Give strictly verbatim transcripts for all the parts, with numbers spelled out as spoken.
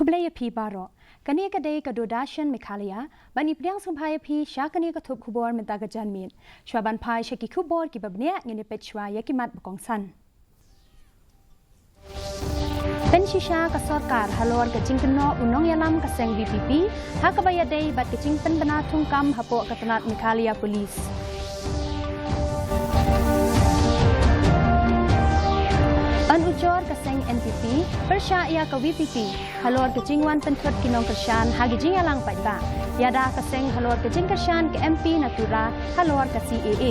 Khublei ïa phi baroh. Kane ka dei ka Doordarshan Meghalaya, ban ïa pdiang sngewbha ïa phi sha kane ka thup khubor mynta ka janmiet. Shuwa ban phai sha ki khubor kiba bniah, ngin ïa peit shuwa ïa ki mat ba kongsan. Pynshisha ka sorkar halor ka jingkynnoh u nongïalam ka seng VPP ha kaba ïadei bad ka jingpynbna thungkam hapoh ka tnat Meghalaya Police. Ban ujor ka seng NPP pyrshah ïa ka VPP halor ka jingwan pynthut ki nongkyrshan ha ki jingïalang paidbah. Ïada ka seng halor ka jingkyrshan ka MP na Tura halor ka CAA.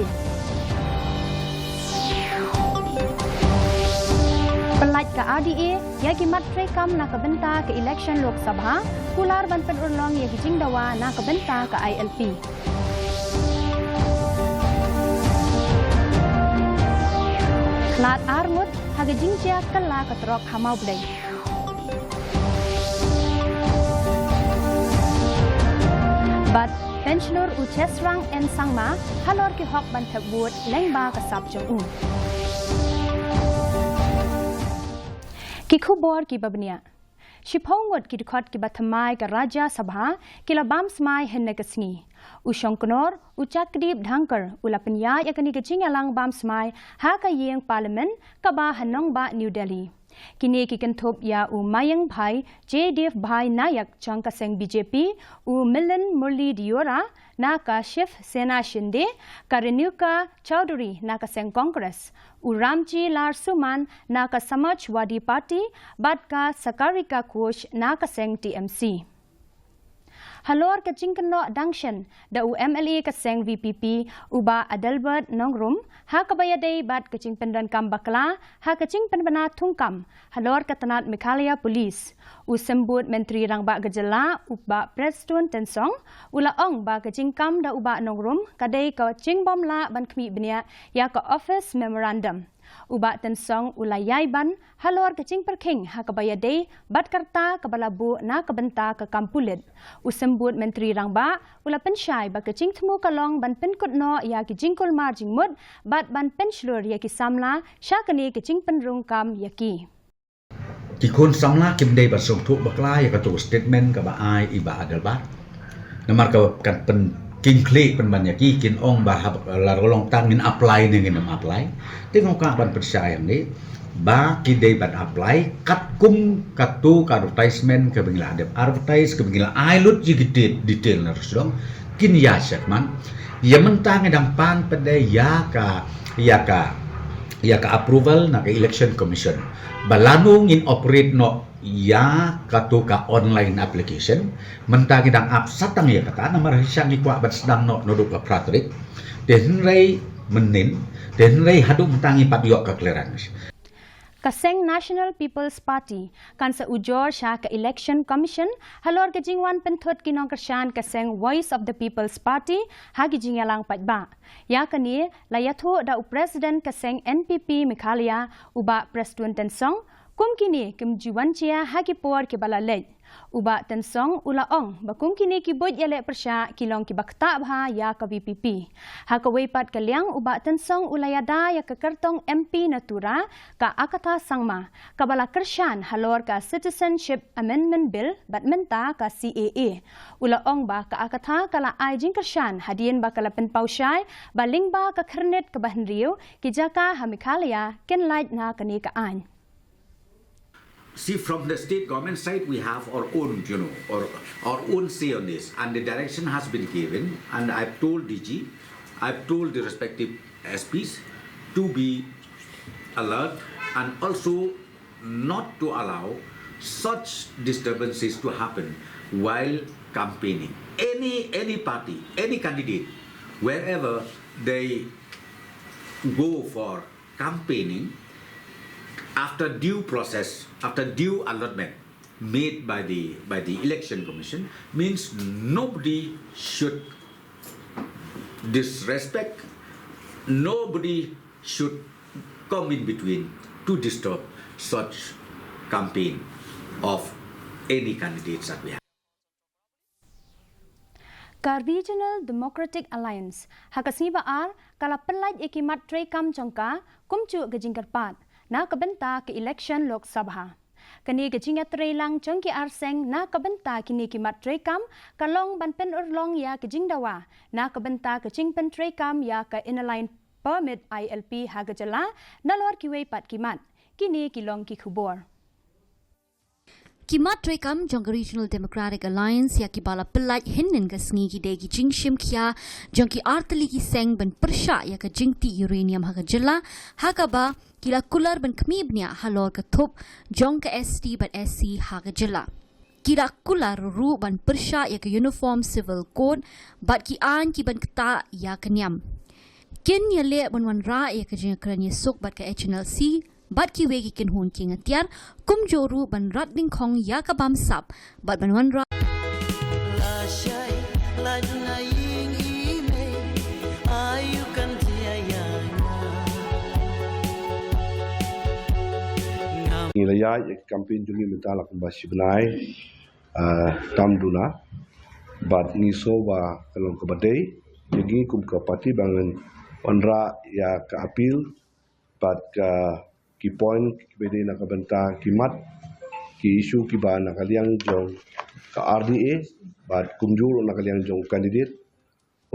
Pyllait ka RDA ïa ki mat treikam na ka bynta ka election Lok Sabha, kular ban pynurlong ïa ki jingdawa na ka bynta ka ILP. Khlad ar ngut ha ka jingjia kylla ka trok ha Mawblei. Bad Pensioner u Chesrang N Sangma halor ki hok ban thep vote lyngba ka sap jong u. Ki khubor kiba bniah. Shiphew ngut ki dkhot kiba thymmai ka Rajya Sabha ki la bam smai hynne ka sngi. U Shongknor u Jagdeep Dhankhar u la pynïaid ïa kane ka jingïalang bam smai ha ka ïing Parliament kaba ha nongbah New Delhi. Kine ki kynthup ïa u Mayank Bhai Jaydev Bhai Nayak jong ka seng BJP, u Milind Murli Deora na ka Shiv Sena Shinde, ka Renuka Chaudhary na ka seng Congress, u Ramji Lal Suman na ka Samajwadi Party, bad ka Sagarika Ghosh na ka seng TMC. Halor ka jingkynnoh dang shen da u MLA ka seng VPP u Bah Adelbert Nongrum ha kaba ïadei bad ka jingpyndonkam bakla ha ka jingpynbna thungkam halor ka tnat Meghalaya Police, u Symbud Myntri Rangbah ka Jylla u Bah Prestone Tynsong u la ong ba ka jingkam da u Bah Nongrum ka dei ka jingbymlah ban khmih bniah ïa ka office memorandum. U Bah Tynsong u la ïai ban halor ka jingpyrkhing ha kaba ïadei bad ka rta kaba la buh na ka bynta ka kam pulit. U Symbud Myntri Rangbah u la pynshai ba ka jingthmu ka long ban pynkut noh ïa ki jingkulmar jingmut bad ban pynshlur ïa ki samla sha kane ka jingpynrung kam ïa ki. Ki khun samla kim dei ban sngewthuh bakla ïa kato ka statement kaba ai i Bah Adelbert. Namar ka kan pynkhih pynban ïa ki, kin ong ba haba la long tang ngin apply ne ngin ym apply. Te nga kwah ban pynshai hangne ba ki dei ban apply katkum kato ka advertisement kaba ngi la dep advertise, kaba ngi la ai lut ïa ki detail, detail na rusdong, kin ïa check man. Ïa mynta ngi dang pan pat de ïa ka, ïa ka, ïa ka approval na ka Election Commission ba lano ngin operate noh ïa kato ka online application. Mynta ngi dang ap satang ïa kata, namar shisha ngi kwah ban sdang noh naduh ka phra tarik. Te hynrei mynnin, te hynrei haduh mynta ngi pat ïoh ka clearance. Ka seng National People's Party kan sa ujor sha ka Election Commission halor ka jingwan pynthut ki nongkyrshan ka seng Voice of the People's Party ha ki jingïalang paidbah. Ïa kane la ïathuh da u President ka seng NPP Meghalaya u Bah Prestone Tynsong, kum kine kim ju wan jia ha ki por kiba la leit. U Bah Tynsong u la ong ba kum kine ki buit ïaleh pyrshah ki long kiba ktah bha ïa ka VPP. Ha kawei pat ka liang u Bah Tynsong u la ïada ïa ka kyrtong MP na Tura ka Agatha Sangma kaba la kyrshan halor ka Citizenship Amendment Bill bad mynta ka CAA. U la ong ba ka Agatha ka la ai jingkyrshan hadien ba ka la pynpaw shai ba lyngba ka khyrnit kaba hynriew ki jaka ha Meghalaya kin lait na kane ka aiñ. See, from the state government side, we have our own, you know, or our own say on this, and the direction has been given, and I've told D G, I've told the respective S Ps to be alert and also not to allow such disturbances to happen while campaigning. Any, any party, any candidate, wherever they go for campaigning, after due process, after due allotment made by the, by the Election Commission, means nobody should disrespect, nobody should come in between to disturb such campaign of any candidates that we have. Ka Regional Democratic Alliance ha ka sngi ba ar ka la pyllait ïa ki mat treikam jong ka kumjuh ka jingkyrpad na ka bynta ka election Lok Sabha. Kane ka jingïatreilang jong ki arseng na ka bynta kine ki mat treikam ka long ban pynurlong ïa ka jingdawa na ka bynta ka jingpyntreikam ïa ka Inner Line Permit, I L P, ha ka jylla nalor kiwei pat ki mat. Kine ki long ki khubor. Ki mat treikam jong ka Regional Democratic Alliance ïa kiba la pyllait hynnin ka sngi ki dei ki jingshim khia jong ki artylli ki seng ban pyrshah ïa ka jingtih uranium ha ka jylla, ha kaba ki la kular ban khmih bniah halor ka thup jong ka S T bad S C ha ka jylla. Ki la kular ruh ban pyrshah ïa ka Uniform Civil Code bad ki aiñ ki ban ktah ïa ka niam. Kin ïaleh ban wanrah ïa ka jingkren ïasuk bad ka H N L C bad kiwei ki kynhun kieng atiar, kumjuh ruh ban rat dyngkhong ïa ka bamsap bad ban wanrah. Lashai, lait na ïing i mei, aïu kan jia ïa nga. Ngi la ïaid ïa ka campaign jong ngi mynta la kumba shi bnai, ah, tam duna. Bad ngi sngew ba ka long kaba dei ïa ngi kum ka party ba ngin wanrah ïa ka appeal bad ka ki point kiba dei na ka bynta ki mat, ki issue kiba na ka liang jong ka R D A bad kumjuh ruh na ka liang jong candidate,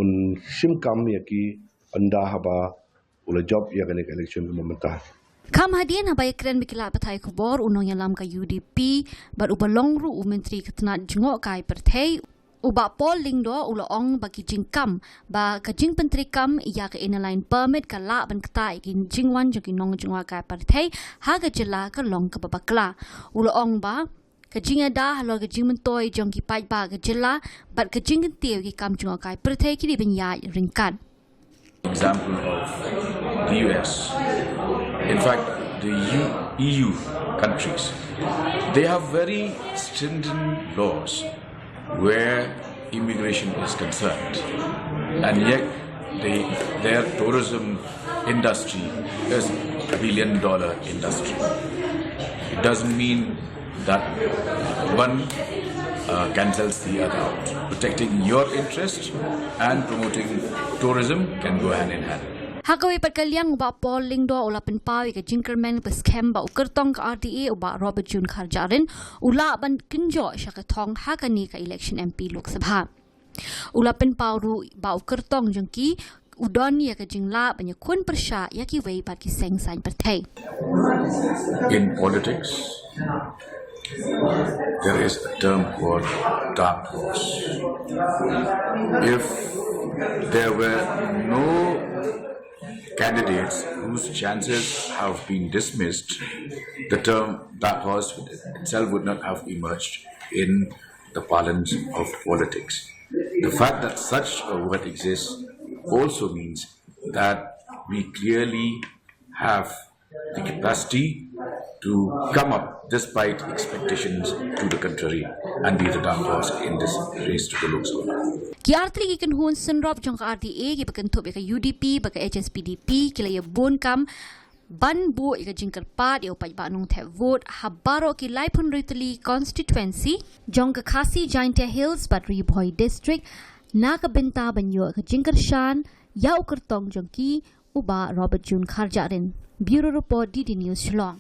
un shim kam ïa ki ynda haba u la jop ïa kane ka election kaba mynta. Kham hadien haba ïakren bad ki lad pathai khubor, u nongïalam ka U D P bad uba long ruh u Myntri ka tnat jngohkai pyrthei, u Bah Paul Lyngdoh, u la ong ba ki jingkam ba ka jingpyntreikam ïa ka Inner Line Permit ka lah ban ktah ïa ki jingwan jong ki nongjngohkai pyrthei ha ka jylla ka long kaba bakla. U la ong ba ka jingïada halor ka jingmyntoi jong ki paidbah ka jylla bad ka jingkyntiew ki kam jngohkai pyrthei ki dei ban ïaid ryngkat. Example of the U S. In fact, the U-, E U countries, they have very stringent laws where immigration is concerned, and yet they, their tourism industry is a billion dollar industry. It doesn't mean that one, uh, cancels the other out. Protecting your interest and promoting tourism can go hand in hand. Ha kawei pat ka liang, u Bah Paul Lyngdoh u la pynpaw ïa ka jingkyrmen ba skhem ba u kyrtong ka R D A, u Bah Robert June Kharjahrin, u lah ban kynjoh sha ka thong ha kane ka election M P Lok Sabha. U la pynpaw ruh ba u kyrtong jong ki u don ïa ka jinglah ban ïakhun pyrshah ïa kiwei pat ki seng saiñ pyrthei. In politics, there is a term called dark horse. If there were no candidates whose chances have been dismissed, the term dark horse itself would not have emerged in the parlance of politics. The fact that such a word exists also means that we clearly have the capacity to come up despite expectations to the contrary and be the dark horse in this race to the Lok Sabha. Ki artylli ki kynhun synrop jong ka R D A kiba kynthup ïa ka U D P bad ka H S P D P ki la ïabun kam ban buh ïa ka jingkyrpad ïa u paidbah nongthep vote ha baroh ki laiphew hynriew tylli constituency jong ka Khasi Jaintia Hills bad Ri Bhoi District na ka bynta ban ïoh ka jingkyrshan ïa u kyrtong jong ki, u Bah Robert June Kharjahrin. Bureau Report, D D News, Shillong.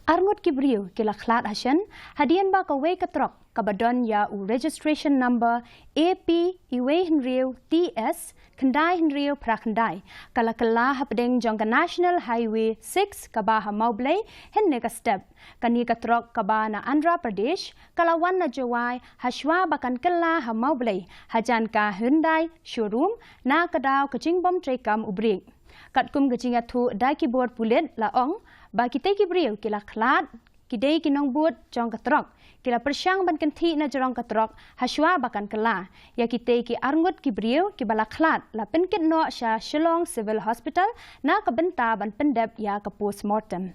Arngut ki briew ki la khlad ha shen hadien ba kawei ka trok kaba don ïa u registration number A P wei hynriew T S khyndai hynriew phra khyndai ka la kylla hapdeng jong ka National Highway six kaba ha Mawblei hynne ka step. Kane ka trok kaba na Andhra Pradesh ka la wan na Jowai hashwa ba kan kylla ha Mawblei hajan ka Hyundai showroom na ka daw ka jingbym treikam u brake. Katkum ka jingïathuh da ki bor pulit la ong ba kitei ki briew ki la khlad ki dei ki nongbud jong ka trok, ki la pyrshang ban kynthih na jrong ka trok hashwa ba kan kylla. Ïa kitei ki arngut ki briew kiba la khlad la pynkit noh sha Shillong Civil Hospital na ka bynta ban pyndep ïa ka postmortem.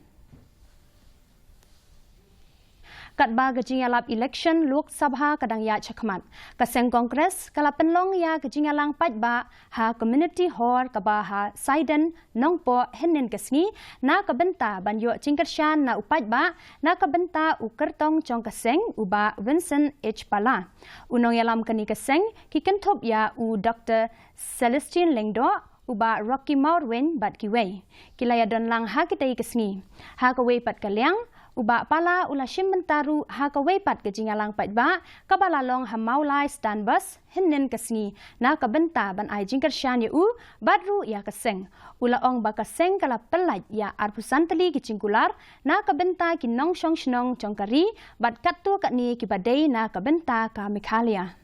Katba ka jingïalap election Lok Sabha ka dang ïaid shakhmat, ka seng Congress ka la pynlong ïa ka jingïalang paidbah ha Community Hall kaba ha Saiden, Nongpoh, hynnin ka sngi na ka bynta ban ïoh jingkyrshan na u paidbah na ka bynta u kyrtong jong ka seng, u Bah Vincent H Pala. U nongïalam kane ka seng ki kynthup ïa u Doktor Celestine Lyngdoh, u Bah Rocky Mawrwin bad kiwei. Ki la ïadon lang ha kitei ka sngi. Ha kawei pat ka liang, u Bah Pala u la shim bynta ruh ha kawei pat ka jingïalang paidbah kaba la long ha Mawlai Stand Bus hynnin ka sngi na ka bynta ban ai jingkyrshan ïa u bad ruh ïa ka seng. U la ong ba ka seng ka la pyllait ïa arphew san tylli ki jingkular na ka bynta ki nongshong shnong jong ka ri bad katto katne kiba dei na ka bynta ka Meghalaya.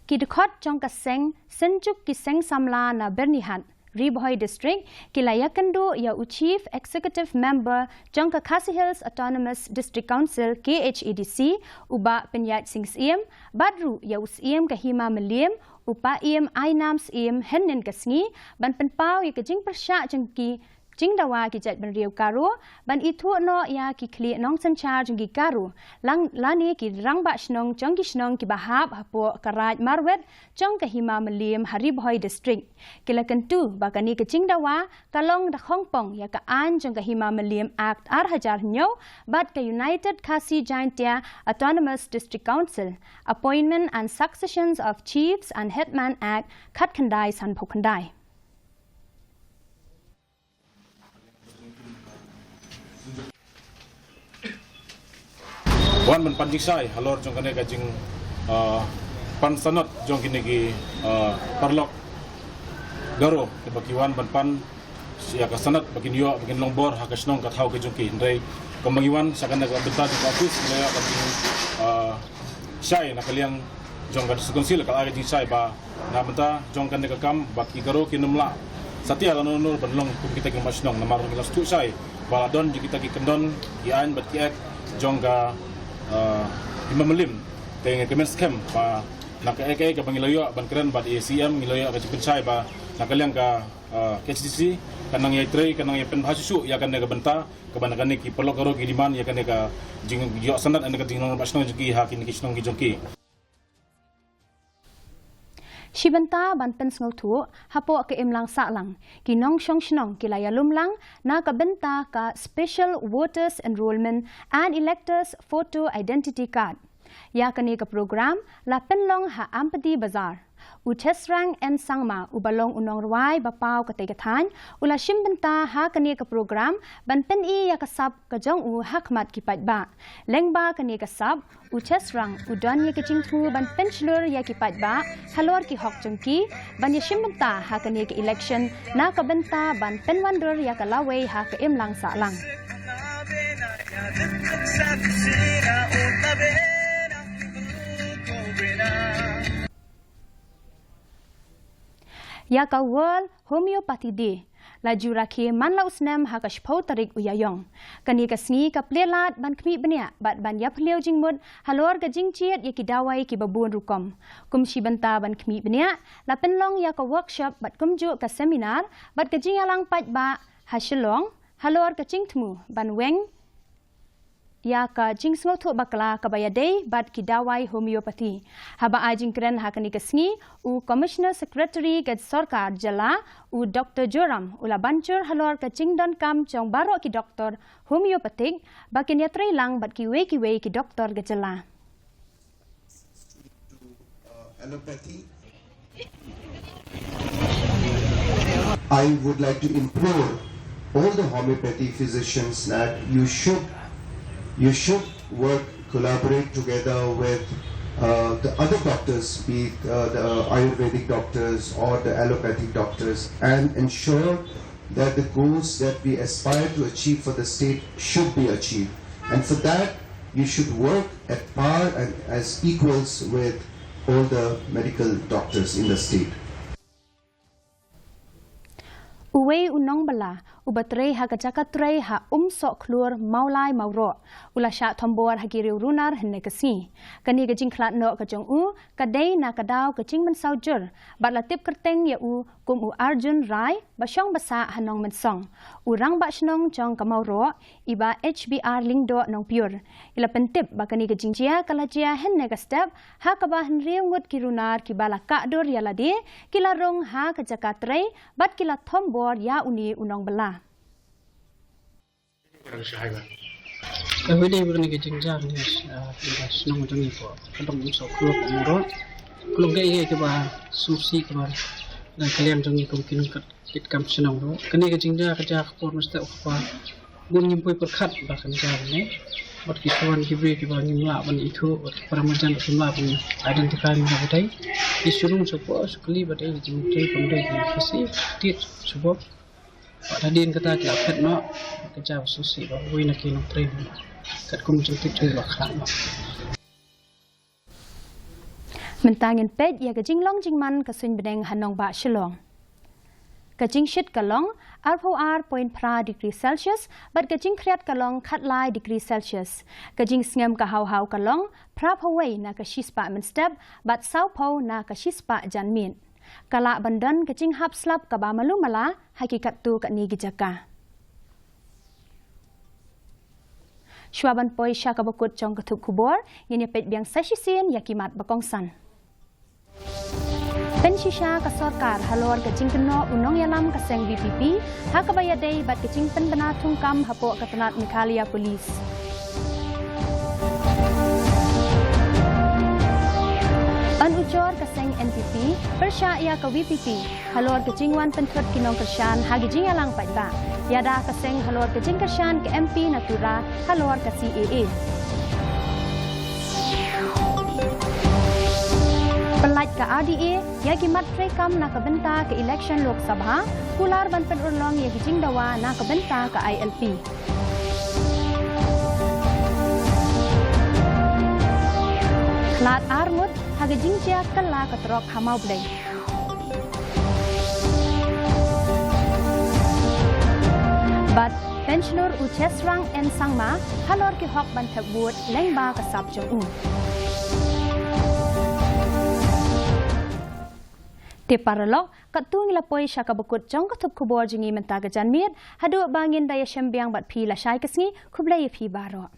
Ki dkhot jong ka seng Synjuk ki Seng Samla na Byrnihat, Ri Bhoi District, ki la ïakynduh ïa u Chief Executive Member jong ka Khasi Hills Autonomous District Council, K H A D C, u Bah Pynïaid Sing Syiem, bad ruh ïa u Syiem ka Hima Mylliem, u Pa'ïem Ainam Syiem, hynnin ka sngi ban pynpaw ïa ka jingpyrshah jong ki jingdawa ki jaitbynriew Garo ban ithuh noh ïa ki khlieh nongsynshar jong ki Garo lane ki rangbah shnong jong ki shnong kiba hap hapoh ka Raid Marwet jong ka Hima Mylliem ha Ri Bhoi District. Ki la kyntu ba kane ka jingdawa ka long da khongpong ïa ka aiñ jong ka Hima Mylliem Act ar hajar hynñiew bad ka United Khasi Jaintia Autonomous District Council, Appointment and Successions of Chiefs and Headman Act khatkhyndai sanphew khyndai. Wan ban pan jingshai halor jong kane ka jing, ah, pan sanad jong kine ki, ah, paralok Garo kiba ki wan ban pan ïa ka sanad ba kin ïoh ba kin long bor ha ka shnong ka thaw ka jong ki. Hynrei kumba ngi wan sha kane ka bynta jong ka office ngi la ïoh ka jing, ah, shai na ka liang jong ka District Council ka la ai ka jingshai ba na bynta jong kane ka kam ba ki Garo kin ym lah satia lano lano ban long kum kita ki rangbah shnong namar ngi la sngewthuh shai ba la don jong kita ki kyndon ki aiñ bad ki act jong ka, ah, Hima Mylliem. Te ngi kmen skhem ba na kaei kaei kaba ngi la ïoh ban kren bad ïa C M ngi la ïoh ka jingpynshai ba na ka liang ka, ah, K H A D C ka nang ïai trei ka nang ïai pynbha shuh shuh ïa kane ka bynta kaba na kane ki paralok Garo ki demand ïa kane ka jingïoh sanad ïa kane ka jinglong rangbah shnong jong ki ha kine ki shnong ki jong ki. Shi bynta ban pynsngewthuh, hapoh ka imlang sahlang ki nongshong shnong ki la ïalum lang na ka bynta ka Special Voters Enrolment and Electors Photo Identity Card. Ïa kane ka program la pynlong ha Ampati Bazar. U Chesrang N Sangma uba long u nongrwai ba paw katei ka thaiñ u la shim bynta ha kane ka program ban pyni ïa ka sap ka jong u ha khmat ki paidbah. Lyngba kane ka sap, u Chesrang u don ïa ka jingthmu ban pynshlur ïa ki paidbah halor ki hok jong ki ban ïashim bynta ha kane ka election na ka bynta ban pynwandur ïa ka lawei ha ka imlang sahlang. Ïa ka World Homeopathy Day la ju rakhe man la u snem ha ka shiphew tarik u Ïaïong. Kane ka sngi ka plie lad ban khmih bniah bad ban ïaphylliew jingmut halor ka jingjied ïa ki dawai kiba bun rukom. Kum shi bynta ban khmih bniah la pynlong ïa ka workshop bad kumjuh ka seminar bad ka jingïalang paidbah ha Shillong halor ka jingthmu ban weng ïa ka jingsngewthuh bakla kaba ïadei bad ki dawai homeopathy. Haba ai jingkren ha kane ka sngi, u Commissioner Secretary ka Sorkar Jylla, u Doctor Joram, u la ban jur halor ka jingdonkam jong baroh ki doktor homeopathic ba kin ïatrei lang bad kiwei kiwei ki doktor ka jylla. I would like to implore all the homeopathy physicians that you should you should work, collaborate together with uh, the other doctors, be it uh, the Ayurvedic doctors or the allopathic doctors, and ensure that the goals that we aspire to achieve for the state should be achieved. And for that, you should work at par and as equals with all the medical doctors in the state. Uwei u nongbylla uba trei ha ka jaka trei ha Umsohkhlur Mawlai Mawroh u la shah thombor ha ki riew runar hynne ka sngi. Kane ka jingkhlad noh ka jong u ka dei na ka daw ka jingmynsaw jur bad la tip kyrteng ïa u kum u Arjun Rai ba shong ba sah ha Nongmynsong. U rangbah shnong jong ka Mawroh i Bah H B R Lyngdoh Nongpyiur. I la pyntip ba kane ka jingjia ka la jia hynne ka step ha kaba hynriew ngut ki runar kiba la kah dur ïa lade ki la rung ha ka jaka trei bad ki la thombor ïa une u nongbylla. Kawei de bad kane ka jingjia kane ka shnong jong ngi ko ka dong Umsohkhlur Mawroh. Ka long kaei kaei kaba sngewsih kaba dang kylliang jong ngi kum ki nongkat kit kam shnong ruh. Kane ka jingjia ka jia ka por mynstep kaba bun ngim poi pyrkhat ba kan jia kane. Bad ki shuwa ki briew kiba ngim lah ban ithuh, bad ki para marjan kim lah ban identify mynta ba dei. Ki shu rung shu poi shu kylli ba dei ki jingmyntoi kam dei ki pasi tit shu poi. Bad hadien kata ki la phet noh, ka jia ba sngewsih ba uwei na ki nongtrei katkum jingtip jong ki ba khraw noh. Mynta ngin peit ïa ka jinglong jingman ka suiñ bneng ha nongbah Shillong. Ka jingshit ka long arphew ar point phra degree Celsius bad ka jingkhriat ka long khatlai degree Celsius. Ka jingsngem ka haw haw ka long phraphew wei na ka shispah mynstep bad sawphew na ka shispah janmiet. Ka lah ban don ka jinghap slap kaba malu mala ha ki katto katne ki jaka. Shuwa ban poi sha kaba kut jong ka thup khubor, ngin ïa peit biang sa shisien ïa ki mat ba kongsan. Pynshisha ka sorkar halor ka jingkynnoh u nongïalam ka seng VPP ha kaba ïadei bad ka jingpynbna thungkam hapoh ka tnat Meghalaya Police. Yn ujor ka seng NPP pyrshah ïa ka VPP halor ka jingwan pynthut ki nongkyrshan ha ki jingïalang paidbah. Ïada ka seng halor ka jingkyrshan ka MP na Tura halor ka CAA. Pynlait ka RDA ïa ki mat treikam na ka bynta ka election Lok Sabha, kular ban pynurlong ïa ki jingdawa na ka bynta ka ILP. Khlad ar ngut ha ka jingjia kylla ka trok ha Mawblei. Bad Pensioner u Chesrang N Sangma halor ki hok ban thep vote lyngba ka sap jong u. Te paralok, katto ngi la poi sha kaba kut jong ka thup khubor jong ngi mynta ka janmiet, haduh ba ngin da ïashem biang bad phi lashai ka sngi, khublei ïa phi baroh.